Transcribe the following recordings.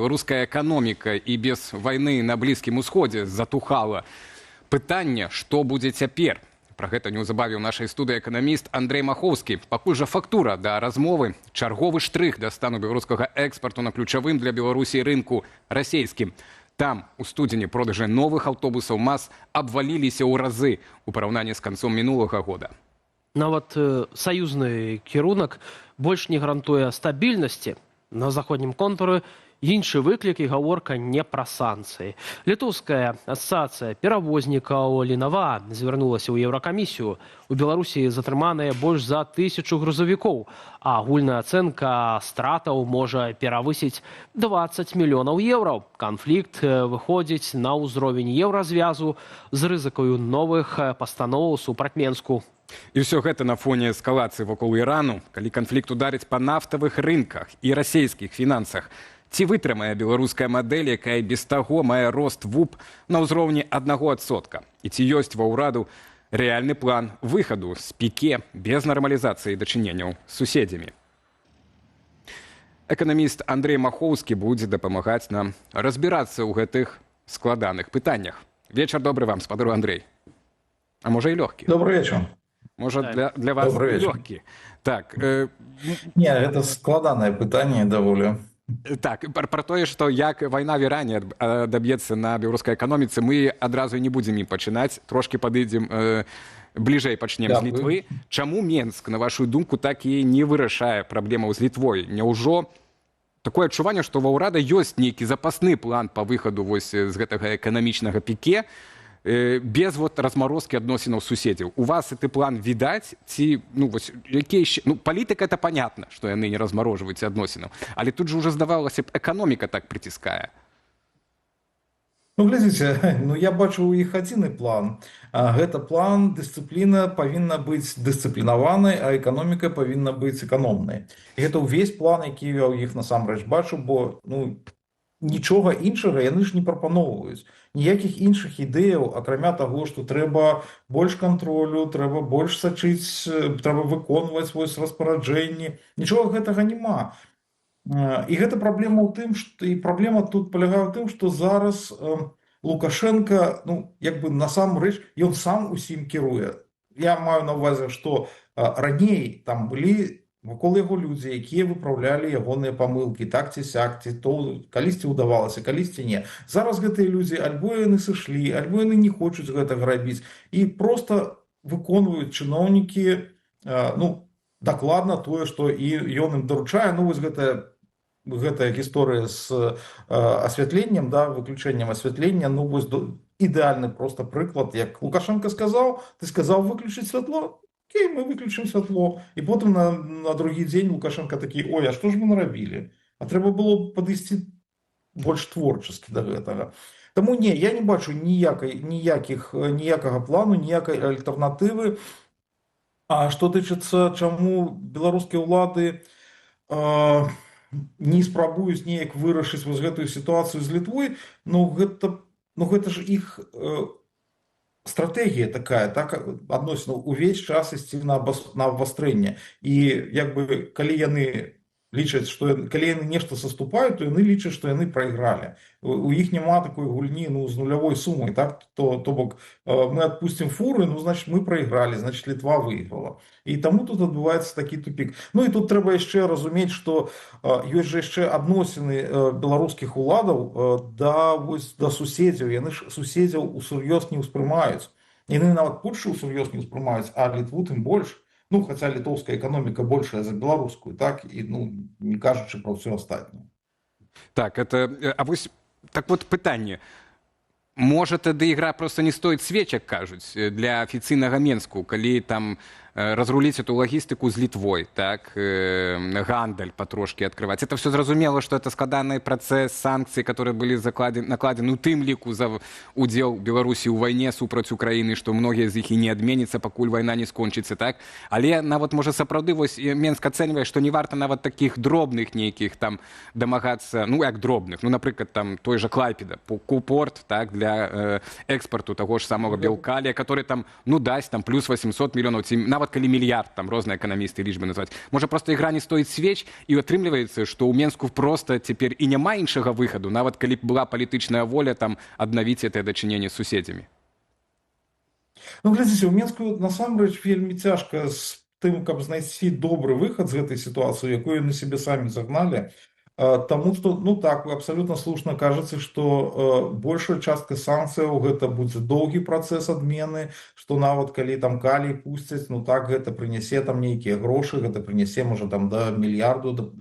Беларуская эканоміка і без вайны на Блізкім Усходзе затухала. Пытанне, што будзе цяпер? Пра гэта неўзабаве ў нашай студыі эканаміст Андрэй Махоўскі. Пакуль жа фактура да размовы, чарговы штрых да стану беларускага экспарту на ключавым для Беларусі рынку расійскім. Там у студзені продажы новых аўтобусаў МАЗ абваліліся ў разы у параўнанні з канцом мінулага года. Нават саюзны кірунак больш не гарантуе стабільнасці. На заходнім контуры іншы выклік, і гаворка не пра санкцыі. Літоўская асацыяцыя перавознікаў «Лінава» звярнулася ў Еўракамісію. У Беларусі затрыманыя больш за 1000 грузавікоў, а агульная ацэнка стратаў можа перавысіць 20 мільёнаў еўраў. Канфлікт выходзіць на ўзровень Еўразвязу з рызыкаю новых пастановаў супраць Менску. І ўсё гэта на фоне эскалацыі вакол Ірану, калі канфлікт ударыць па нафтавых рынках і расійскіх фінансах. Ці вытрымае беларуская мадэль, якая без таго мае рост ВУП на ўзроўні 1%? І ці ёсць ва ўраду рэальны план выхаду з піке без нармалізацыі дачыненняў з суседзямі? Эканаміст Андрэй Махоўскі будзе дапамагаць нам разбірацца ў гэтых складаных пытаннях. Вечар добры вам, спадару Андрэй. А можа, і лёгкі. Добрый вечер. Можа, для вас лёгкі. Так. Не, гэта складанае пытанне даволі. Так, пра тое, што як вайна в Іране адаб'ецца на беларускай эканоміцы, мы адразу не будзем ім пачынаць, трошкі падыдзем бліжэй, пачнем з Літвы. Чаму Менск, на вашу думку, так і не вырашае праблемаў з Літвой? Няўжо такое адчуванне, што ва ўрада ёсць нейкі запасны план па выхаду вось з гэтага эканамічнага піке без вот размарозкі адносінаў суседзяў? У вас гэты план відаць ці, ну, вось якія яшчэ? Ну, палітыка, это понятно, што яны не размарожваюць адносінаў, але тут же уже, здавалася б, эканоміка так прыціскае. Ну, глядзіце, ну, я бачу ў іх адзіны план. Гэта план: дысцыпліна павінна быць дысцыплінаванай, а эканоміка павінна быць эканомнай. І гэта ўвесь план, які я ў іх насамрэч бачу, бо, ну, нічога іншага яны ж не прапаноўваюць. Ніякіх іншых ідэяў, акрамя таго, што трэба больш кантролю, трэба больш сачыць, трэба выконваць вось распараджэнні. Нічога гэтага няма. І гэта праблема ў тым, што і праблема тут палягае ў тым, што зараз Лукашенко, ну, як бы насамрэч ён сам усім кіруе. Я маю на ўвазе, што раней там былі вакол яго людзі, якія выпраўлялі ягоныя памылкі, так ці сяк, ці то калісьці ўдавалася, калісьці не. Зараз гэтыя людзі альбо яны сышлі, альбо яны не хочуць гэтага рабіць і проста выконваюць чыноўнікі, ну, дакладна тое, што і ён ім даручае. Ну, вось гэтая гісторыя з асвятленнем, да, выключэннем асвятлення, ну, вось ідэальны просто прыклад, як Лукашенко сказаў: «Ты сказаў выключыць святло? Окей, мы выключым святло». І потым на другі дзень Лукашенко такі: «Ой, а што ж мы нарабілі? А трэба было падысці больш творчаскі да гэтага». Таму не, я не бачу ніякай ніякіх ніякага плану, ніякай альтэрнатывы. А што тычыцца, чаму беларускія ўлады не спрабуюць неяк вырашыць вось гэтую сітуацыю з Літвой, ну, гэта ж іх стратэгія такая, так, адносінаў, увесь час ісці на абвастрэнне. І як бы калі яны лічаць, што калі яны нешта саступаюць, то яны лічаць, што яны прайгралі. У іх няма такой гульні, ну, з нулявой сумай, так, то бок мы адпусцім фуры, ну, значит, мы прайгралі, значит, Літва выйграла. І таму тут адбываецца такі тупік. Ну і тут трэба яшчэ разумець, што ёсць жа яшчэ адносіны беларускіх уладаў да вось да суседзяў. Яны ж суседзяў усур'ёз не ўспрымаюць. Яны нават Польшу ўсур'ёз не ўспрымаюць, а Літву тым больш. Ну, хаця літоўская эканоміка большая за беларускую, так, і, ну, не кажучы пра ўсё астатняе. Так, это, а вось так вот пытанне. Можа, тады игра просто не стоит свеч, як кажуць, для афіцыйнага Менску, калі там разруліць эту лагістыку з Літвой, так, гандаль патрошкі открываць. Это все зразумела, что это складаны працэс, санкцыі, которые былі накладзены у тым ліку за удзел Беларусі ў вайне супраць Украіны, што многія з іх і не адменіцца, пакуль вайна не скончыцца, так? Але нават, можа, сапраўды вось Менск ацэньвае, што не варта нават такіх дробных нейкіх там дамагацца, ну, як дробных, ну, напрыклад, там той жа Клайпеда, порт, так, для экспарту таго ж самого Белкалія, который там, ну, дасць там плюс 800 мільёнаў ці нават Нават калі мільярд, там розныя эканамісты лічбы называць. Можа, просто игра не стоит свеч, і атрымліваецца, што ў Менску просто цяпер і няма іншага выхаду, нават калі б была палітычная воля там аднавіць гэтае дачыненне з суседзямі. Ну, глядзіце, у Менску насамрэч вельмі цяжка з тым, каб знайсці добры выхад з гэтай сітуацыі, якую яны сябе самі загналі. Таму што, ну так, вы абсалютна слушна кажаце, што большая частка санкцыяў — гэта будзе доўгі працэс адмены, што нават калі там калій пусцяць, ну так, гэта прынясе там нейкія грошы, гэта прынясе, можа, там да мільярду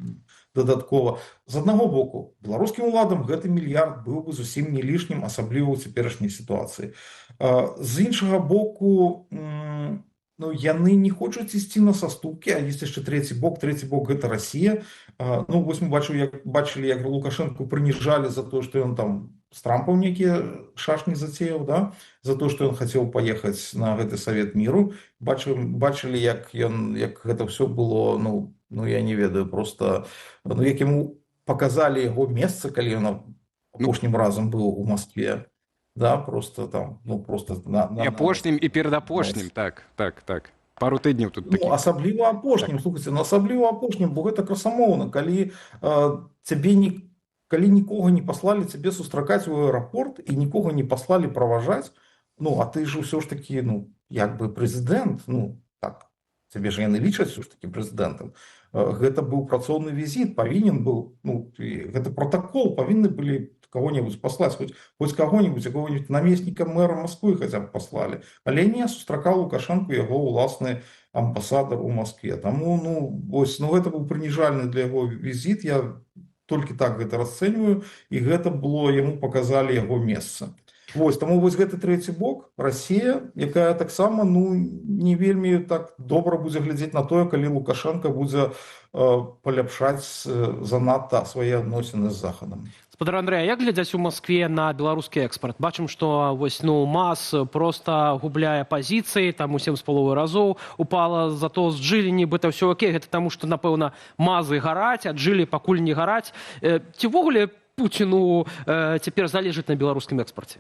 дадаткова. З аднаго боку, беларускім уладам гэты мільярд быў бы зусім не лішнім, асабліва ў цяперашняй сітуацыі. З іншага боку, ну, яны не хочуць ісці на саступкі, а есть яшчэ трэці бок. Трэці бок — гэта Расія. Ну вось мы бачылі, як Лукашэнку прыніжалі за то, што ён там з Трампам нейкія шашні зацеяў, да, за то, што ён хацеў паехаць на гэты Совет миру. Бачылі, як ён, як гэта ўсё было, ну, я не ведаю, просто, ну, як яму паказалі яго месца, калі ён апошнім разам быў у Москве, да, просто там, ну, просто на І апошнім, і перадапошнім, так. Пару тыдняў тут Ну, такі. асабліва апошнім, слухайце, ну, асабліва апошнім, бо гэта красамоўна, калі цябе не калі нікога не паслалі цябе сустракаць у аэрапорт і нікога не паслалі праважаць, ну, а ты ж усё ж такі, ну, як бы прэзідэнт, ну, так, цябе ж яны лічаць усё ж такі прэзідэнтам. Гэта быў працоўны візіт, павінен быў, ну, і гэта пратакол, павінны былі кого-нибудь послать, хоть кого-нибудь, какого-нибудь намесніка мэра Москвы хотя бы послали. Але не, сустракаў Лукашэнку яго ўласны амбасадар у Москве. Таму, ну, вось, ну, гэта быў прыніжальны для яго візіт, я толькі так гэта расцэньваю, і гэта было, яму паказалі яго месца. Вось, таму вось гэты трэці бок, Расія, якая таксама, ну, не вельмі так добра будзе глядзець на тое, калі Лукашэнка будзе паляпшаць занадта свае адносіны з Захадам. Спадар Андрэй, як глядзяць у Маскве на беларускі экспарт? Бачым, што вось, ну, МАЗ проста губляе пазіцыі, там у 7,5 разоў упала, зато з Джылі нібыта ўсё окей. Гэта таму, што, напэўна, МАЗы гараць, а Джылі пакуль не гараць. Ці ўвогуле Пуціну цяпер залежыць на беларускім экспарце?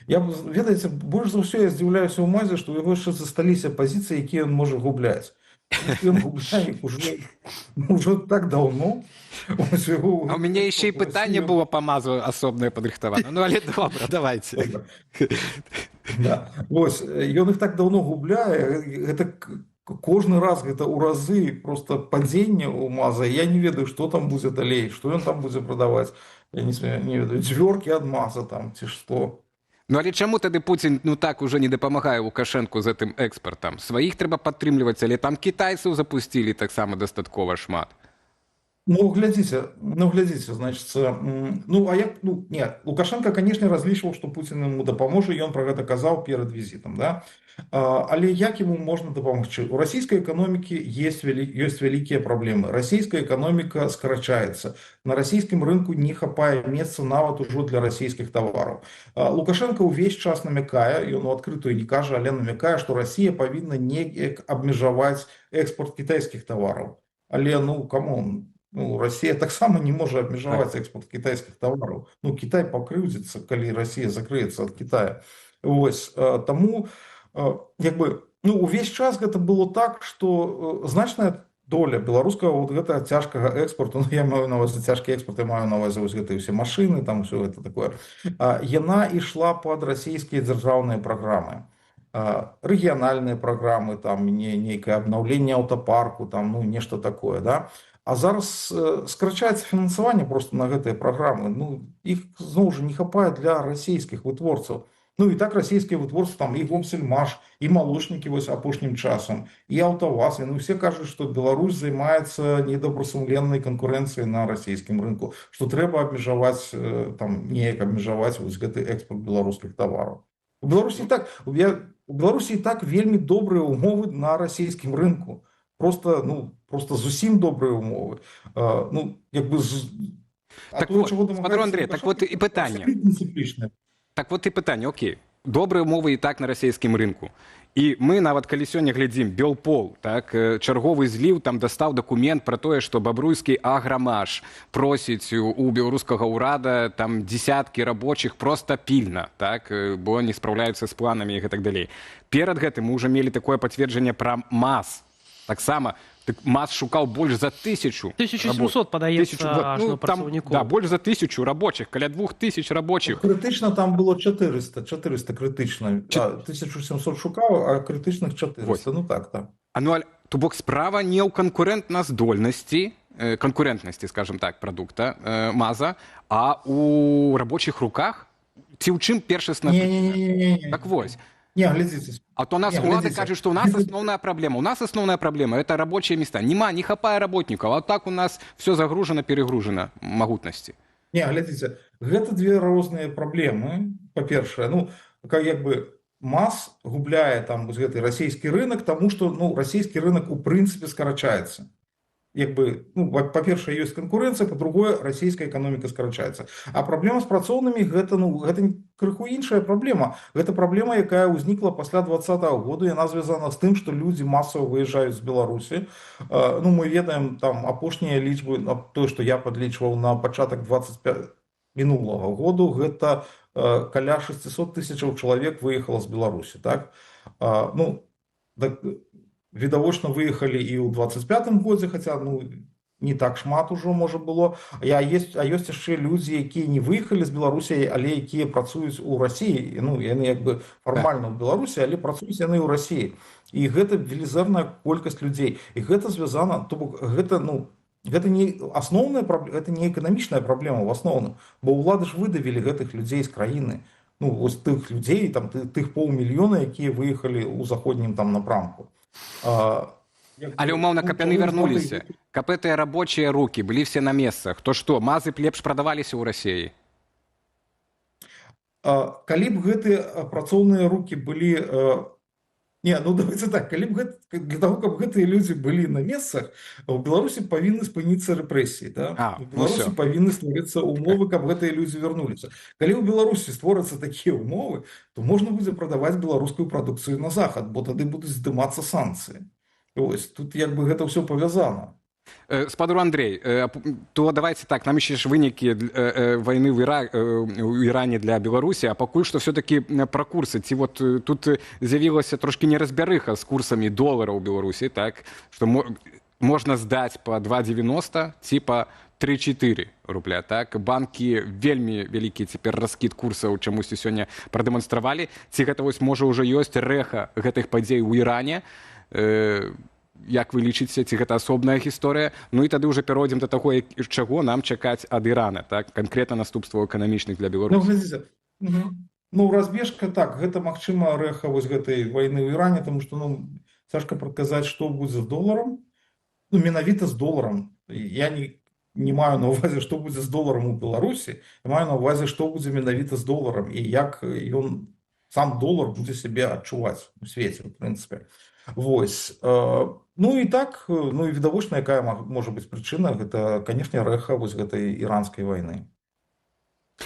Я, ведаеце, больш за ўсё я здзіўляюся ў МАЗе, што ў яго яшчэ засталіся пазіцыі, якія ён можа губляць. Ён губляе іх уже так даўно. Ось яго, А у мяне яшчэ і пытанне было па МАЗу асобнае падрыхтавана. Ну, але добра, давайте. Добра. Да. Вось, ён іх так даўно губляе, гэта кожны раз гэта ў разы просто падзенне ў МАЗа. Я не ведаю, што там будзе далей, што ён там будзе прадаваць. Я не ведаю, дзвёркі ад МАЗа там ці што. Ну але чаму тады Пуцін, ну, так уже не дапамагае Лукашэнку з гэтым экспартам? Сваіх трэба падтрымліваць, але там кітайцаў запусцілі таксама дастаткова шмат. Ну, глядзіце, значит, ну, а як, ну, не, Лукашэнка, конечно, разлічваў, што Пуцін яму дапаможа, і ён пра гэта казаў перад візітам, да? Але як яму можна дапамагчы? У расійскай эканомікі ёсць вялікія праблемы. Расійская эканоміка скарачаецца. На расійскім рынку не хапае месца нават ужо для расійскіх тавараў. Лукашэнка ўвесь час намякае, ён у адкрытую не кажа, але намякае, што Расія павінна неяк абмежаваць экспорт кітайскіх тавараў. Але, ну, come on, ну, Расія таксама не можа абмежаваць экспорт кітайскіх тавараў. Ну, Кітай пакрыўдзіцца, калі Расія закрыецца ад Китая. Вось, таму, як бы, ну, увесь час гэта было так, што значная доля беларускага вот гэтага цяжкага экспорту, ну, я маю на ўвазе цяжкі экспорт, я маю на ўвазе вось гэтыя ўсе машыны, там усё гэта такое, яна ішла пад расійскія дзяржаўныя праграмы. Рэгіянальныя праграмы, там нейкае абнаўленне аўтапарку, там, ну, нешта такое, да. А зараз скарачаецца фінансаванне просто на гэтыя праграмы. Ну, іх зноў жа не хапае для расійскіх вытворцаў. Ну і так расійскія вытворцы там і Гомсельмаш, і малочнікі вось апошнім часам, і АўтаВАЗ, яны ўсе кажуць, што Беларусь займаецца недобрасумленнай канкурэнцыяй на расійскім рынку, што трэба абмежаваць, там неяк абмежаваць вось гэты экспорт беларускіх тавараў. У Беларусі і так вельмі добрыя ўмовы на расійскім рынку. Просто, ну, просто зусім добрыя умовы. Ну, як бы а Так тое, вот, чаго спадар дамагаецца Андрэй, так вот і Лукашэнка, пытанне. абсалютна цыклічнае. Так вот і пытанне, окей. Добрыя умовы і так на расійскім рынку. І мы нават калі сёння глядзім Белпол, так, чарговы зліў там дастаў дакумент пра тое, што бабруйскі аграмаш просіць у беларускага ўрада там десяткі рабочых просто пільна, так, бо не спраўляюцца з планамі і гэтак далей. Перад гэтым мы ўжо мелі такое пацверджанне пра МАЗ. Таксама так, МАЗ шукаў больш за 1000. 1700, падаецца, вот, ну, там, да, больш за 1000 рабочих, каля 2000 рабочих. Крытычна там было 400, 400 крытычна. 1700 шукаў, а крытычных 400. Вот. Ну так. А ну, то бок справа не ў канкурэнтназдольнасці, канкурэнтнасці, скажем так, прадукта МАЗа, а у рабочих руках? Ці ў чым першасна? Не. Так вось. Не, глядзіце. А то нас Не, улады глядзіце. кажуць, што у нас основная проблема. У нас основная проблема — это рабочие места. Нема, не хапае работников. А так у нас все загружено, перегружено магутнасці. Не, глядзіце, гэта две розныя праблемы. Па-першае, ну, як бы МАЗ губляе там вось гэты расійскі рынок, таму што, ну, расійскі рынок у прынцыпе скарачаецца. Як бы, ну, па-першае, ёсць канкурэнцыя, па-другое, расійская эканоміка скарачаецца. А праблема з працоўнымі — гэта, ну, гэта крыху іншая праблема. Гэта праблема, якая ўзнікла пасля 20-го году, яна звязана з тым, што людзі масава выязджаюць з Беларусі. Ну, мы ведаем там апошнія лічбы, тое, што я падлічваў на пачатак 25 мінулага году, гэта каля 600 тысячаў чалавек выехала з Беларусі, так? Ну, так, відавочна, выехалі і ў 25 годзе, хаця, ну, не так шмат ужо можа было. А ёсць яшчэ людзі, якія не выехалі з Беларусі, але якія працуюць у Расіі. Ну, яны як бы фармальна ў Беларусі, але працуюць яны ў Расіі. І гэта велізарная колькасць людзей. І гэта звязана, то бок гэта, ну, гэта не асноўная праблема, гэта не эканамічная праблема ў асноўным, бо ўлады ж выдавілі гэтых людзей з краіны. Ну, вось тых людзей, там, тых паўмільёна, якія выехалі ў заходнім там напрамку. Як Але бы, умоўна, ну, каб яны чаму вярнуліся, каб гэтыя рабочыя рукі былі все на месцах, то што, мазы б лепш прадаваліся ў Расіі? Калі б гэтыя працоўныя рукі былі, не, ну давайте так, калі б гэта, для таго, каб гэтыя людзі былі на месцах, у Беларусі павінны спыніцца рэпрэсіі, да? А, У ну Беларусі всё. павінны стварыцца умовы, каб гэтыя людзі вярнуліся. Калі ў Беларусі створацца такія умовы, то можна будзе прадаваць беларускую прадукцыю на захад, бо тады будуць здымацца санкцыі. Ось, тут як бы гэта ўсё павязана. Спадар Андрей, то давайте так, нам еще ж вынікі войны у Іране для Беларусі, а пакуль што все-таки пра курсы. Ці вот тут з'явілася трошки неразбярыха з курсамі долара ў Беларусі, так, што можна здаць по 2,90 ці па 3,4 рубля. Так? Банкі вельмі вялікі цяпер раскід курсаў чамусьці сёння прадэманстравалі. Ці гэта вось можа ўжо ёсць рэха гэтых падзей у Іране? Як вы лічыце, ці гэта асобная гісторыя? Ну і тады ўжо пяройдзем да таго, чаго нам чакаць ад Ірана, так, канкрэтна наступстваў эканамічных для Ну, Беларусі. Глядзіце, ну, разбежка, так, гэта, магчыма, рэха вось гэтай вайны ў Іране, тому што, ну, цяжка прадказаць, што будзе з доларам. Ну, менавіта з доларам. Я не маю на ўвазе, што будзе з доларам у Беларусі, я маю на ўвазе, што будзе менавіта з доларам і як ён, сам долар, будзе сябе адчуваць у свеце, у прынцыпе. Вось. Ну і так, ну і відавочна, якая можа быць прычына, гэта, канешне, рэха вось гэтай іранскай вайны.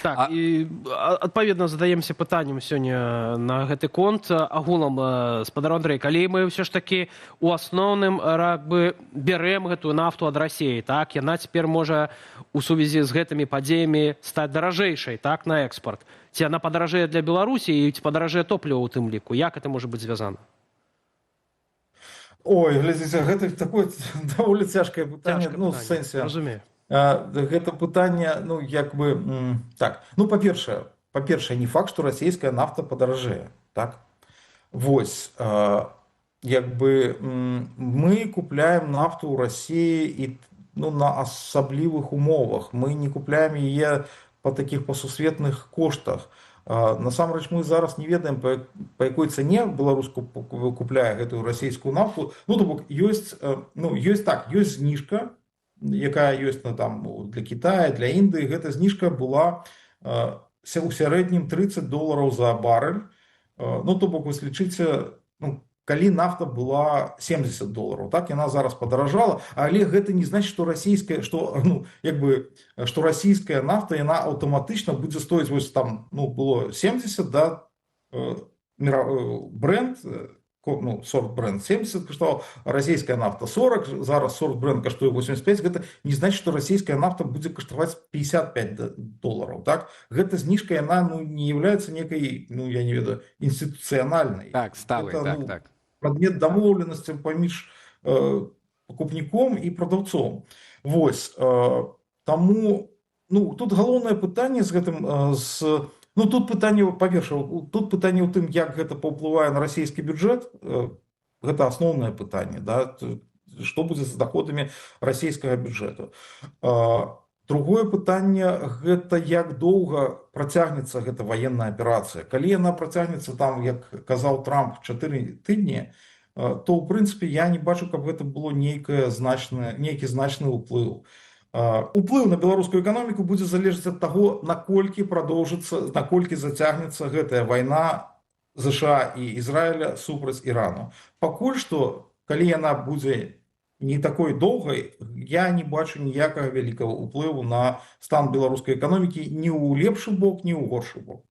Так, і адпаведна задаемся пытаннем сёння на гэты конт агулам, спадар Андрей, калі мы ўсё ж такі у асноўным як бы бярэм гэтую нафту ад Расеі, так, яна цяпер можа у сувязі з гэтымі падзеямі стаць даражэйшай, так, на экспарт. Ці яна падаражэе для Беларусі і ці падаражэе топліва ў тым ліку? Як это можа быць звязана? Ой, глядзіце, гэта такое даволі цяжкае пытанне, Цяжкае ну, пытанне. Сэнсе, Разумею. Гэта пытанне, ну, як бы, так, ну, па-першае, не факт, што расійская нафта падаражэе, так? Вось, як бы, мы купляем нафту ў Расіі і, ну, на асаблівых умовах. Мы не купляем яе па такіх па сусветных коштах. Насамрэч мы зараз не ведаем, па якой цане Беларусь купляе гэтую расійскую нафту. Ну, то бок ёсць, ну, ёсць, так, ёсць зніжка, якая ёсць на там для Китая, для Індыі. Гэта зніжка была у сярэднім 30 долараў за барэль. Ну, то бок вось лічыце, ну, калі нафта была 70 долараў, так, яна зараз падаражала, але гэта не значит, што расійская, што, ну, як бы, што расійская нафта, яна аўтаматычна будзе стоіць вось там, ну, было 70, да, Brent, Ну, сорт Брент 70 каштаваў, расійская нафта 40, зараз сорт Брент каштуе 85. Гэта не значит, что расійская нафта будзе каштаваць 55 долараў, так? Гэта зніжка, яна, ну, не является некай, ну, я не ведаю, інстытуцыянальнай. Так, сталай. Это, так. Ну, Так. Прадмет дамоўленасці паміж пакупніком і прадаўцом. Вось, таму, ну, тут галоўнае пытанне з гэтым, ну, тут пытанне, па-першае, тут пытанне ў тым, як гэта паўплывае на расійскі бюджэт, гэта асноўнае пытанне, да, што будзе з доходамі расійскага бюджэту. Другое пытанне — гэта як доўга працягнецца гэта ваенная аперацыя. Калі яна працягнецца там, як казаў Трамп, 4 тыдні, то ў прынцыпе я не бачу, каб гэта было нейкае значнае нейкі значны ўплыў. Уплыў на беларускую эканоміку будзе залежаць ад таго, наколькі прадоўжыцца, наколькі зацягнецца гэтая вайна ЗША і Ізраіля супраць Ірану. Пакуль што, калі яна будзе не такой доўгай, я не бачу ніякага вялікага ўплыву на стан беларускай эканомікі ні ў лепшы бок, ні ў горшы бок.